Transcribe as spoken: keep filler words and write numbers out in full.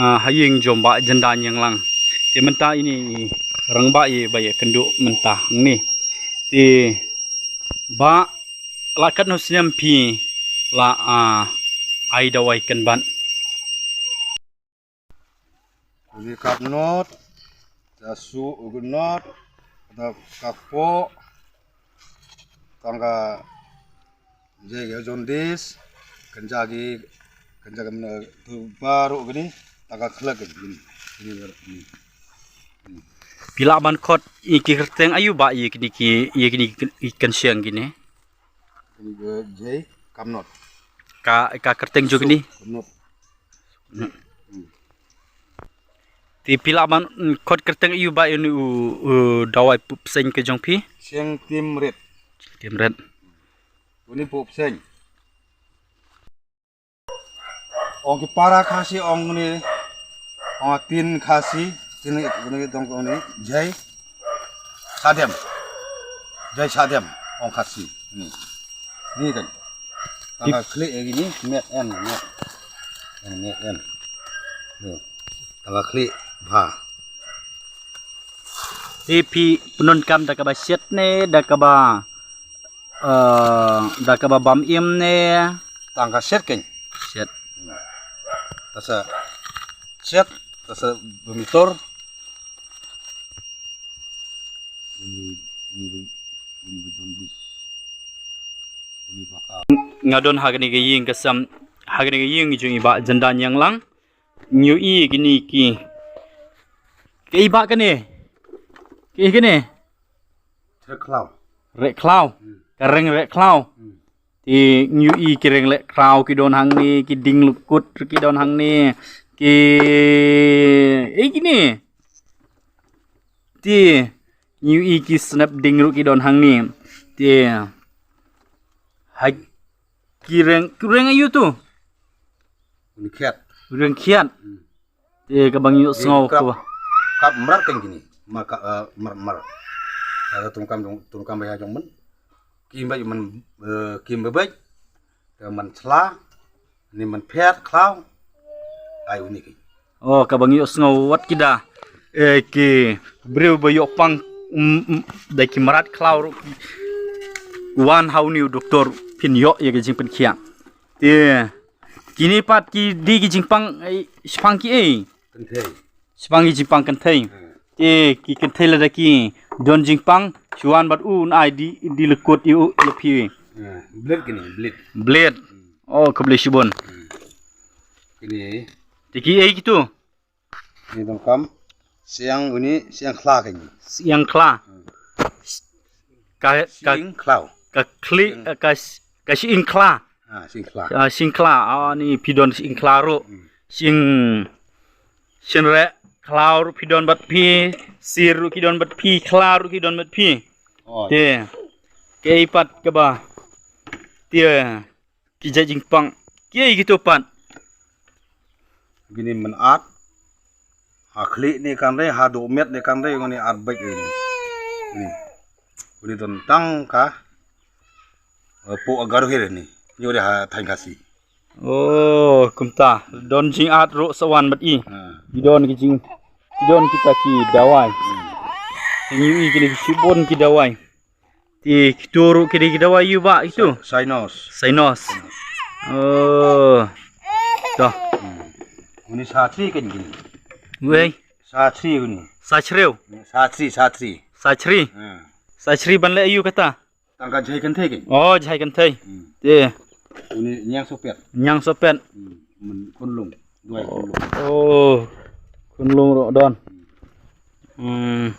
Ah, ha ïing jong Bah Jynda Ñianglang. Te mynta ine i rangbah i ba ïakynduh mynta hangne. Te Bah, la katno snem phi la, ah, ai dawai kynbat? Une ka Kamnot, ka Su u Kamnot, ka Kpoh, tang ka Jai ka Jaundice, kynja ki, kynja ka mena tu baru kini, tang ka khlek kini, kini baru kini. Phi lah ban khot ïa ki kyrteng aïu Bah ïa kine ki, ïa kine ki kynshiang kine? Kini ka Jai, Kamnot. Ka, ka kyrteng jong kine? Kamnot. Hmm. Te phi lah ban, mm, khot kyrteng aïu Bah ïa une u, u dawai pupseng ka jong phi? Seng Tim Red. Tim Red. Une pupseng. Ong ki para Khasi ong une, ong tin Khasi, tin une dong ong une, Jai Sadem. Jai Sadem, ong Khasi. Ni. Ni kan. Tang ka khlieh ïa kini, met en, met. En, met en. Ni. Tang ka khlieh bha. Te phi pyndonkam da kaba shet ne, da kaba, eh, da kaba bam im ne? Tang ka shet kein. Shet. Ta sa shet, ta sa bam itor. Ini, ini, ini, ini, ini, ini, ini, ini. Nga don ha kane ka ïing ka sem, ha kane ka ïing jong i Bah Jynda Ñianglang. Ngi ïohi kine ki. Kaei Bah kane? Kaei kane? Rek khlaw. Rek khlaw. Hmm. Ka reng rek khlaw. Hmm. Te ngi ïohi ki reng rek khlaw ki don hangne, ki dieng lyngkut ki don hangne. Ki, eh, kine. Te ngi ïohi ki snep dieng ruh ki don hangne. Te ha ki reng, ki reng aïu tu? Reng khiat. Reng khiat. Hmm. Te kaba ngi ïohsngew kaba. Kap mrad kein kine. Mar ka, eh, mar, mar. Ka tungkam jong, tungkam ba ïa jong man. Kim ba man, eh, kim ba bej. Ka man chla. Ni man pher khlaw. Ai une kein. Oh, kaba ngi ïohsngew wat ki da. Eh, ki briew ba ïoh pang, mm, mm, da ki mrad khlaw ruh. Wan ha une u doktor phin ïoh ïa ka jingpynkhiah. Te kine pat ki dei ki jingpang, eh, shaphang kiei? Kynthei. Shaphang ki jingpang kynthei. Hmm. Te ki kynthei lada ki don jingpang, shu wan bad u un ai di, di lyngkut ïa u, ïa phi. Hmm. Blade kine, blade. Blade. Hmm. Oh, khublei shibun. Hmm. Kine. Te kiei kitu? Ni dong kam. Siang une, siang khla kane. Siang khla. Hmm. Ka, ka, siang khlaw. Ka khlieh, siang. Ka, ka siang khla. Ah, siang khla. Ah, siang khla. Ah, ni phi don siang khla ruh. Hmm. Siang, siang rek khlaw ruh phi don bad phi, sir ruh ki don bad phi, khla ruh ki don bad phi. Oh. Te. Kaei pat kaba. Te. Ki jait jingpang. Kiei kitu pat? Kine man at. Ha khlieh ne kan re, ha duh met ne kan re, ngone at beit ne. Ni. Kine don tang ka, eh, poh agar hir ni. Nyo de ha thaiñ Khasi. Oh, kumta. Don jingat ruh sa wan bad i. Ha. Ki don ki jing, ki don kita ki dawai. Hmm. Ngi ïohi kine ki shibun ki dawai. Te kitu ruh ki dei ki dawai ïa u bah kitu? Sa-, Sainos. Sainos. Oh. To. Hmm. Une sa thri kan gini. Wei. Sa thri une. Sa chrew. Sa thri, sa thri. Sa chri. Hmm. Sa chri ban leh ïa u kata. Tang ka jhai kynthei kan. Oh, jhai kynthei. Hmm. Te. Une ñiang sopet. Ñiang sopet. Hmm. Men khunlung. Duwai khunlung. Oh. Khunlung ruh don. Hmm.